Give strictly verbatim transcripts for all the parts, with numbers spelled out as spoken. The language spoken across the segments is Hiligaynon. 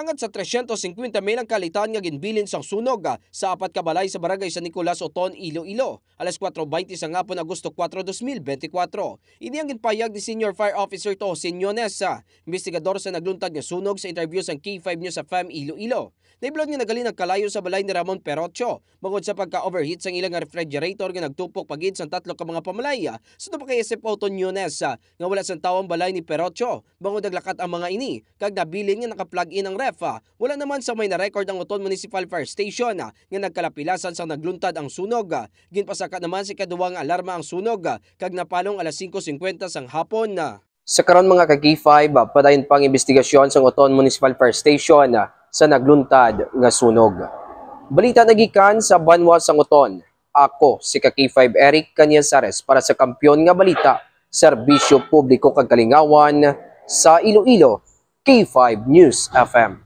Hangad sa tresyentos singkwenta mil ang kalitan nga ginbilin sang sunog, ah, sa apat ka balay sa Barangay San Nicolas, Oton, Iloilo, alas kuwatro baynte sa hapon, Agosto kuwatro, dos mil benti kuwatro. Ini ang ginpahayag ni Senior Fire Officer Tosin Ñones, ah, investigador sa nagluntad nga sunog, sa interview sang K five News F M Iloilo. Nahibaluan nga naghalin ang kalayo sa balay ni Ramon Perocho bangod sa pagka-overheat sang ila nga refrigerator nga nagtupok pa gid sang tatlo ka mga pamalay, ah, sa tupa kay S F O Toñones, ah, nga wala sang tawo ang balay ni Perocho bangod naglakat ang mga ini, kag nabilin nga naka-plug in ang ref, ah. Wala naman sa may na-record ang Oton Municipal Fire Station, ah, nga nagkalapilasan sang nagluntad ang sunog, ah. Ginpasaka naman sa ikaduha nga alarma ang sunog, ah, kag napalong alas singko singkwenta sang hapon, ah. Sa karon, mga ka-K five, ah, padayon pa ang imbestigasyon sang Oton Municipal Fire Station, ah, sa nagluntad nga sunog. Balita nagikan sa banwa sang Oton. Ako si ka-K five Eric Cañazares para sa Kampiyon nga Balita, Serbisyo Publiko kag Kalingawan sa Iloilo, K five News F M.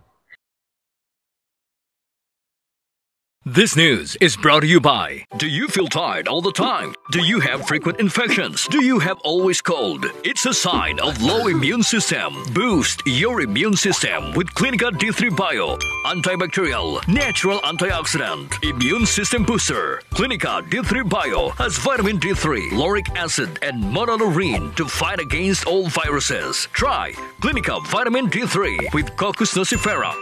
This news is brought to you by. Do you feel tired all the time? Do you have frequent infections? Do you have always cold? It's a sign of low immune system. Boost your immune system with Clinica D three Bio. Antibacterial, natural antioxidant, immune system booster. Clinica D three Bio has vitamin D three, lauric acid, and monolaurin to fight against all viruses. Try Clinica Vitamin D three with Cocos nucifera.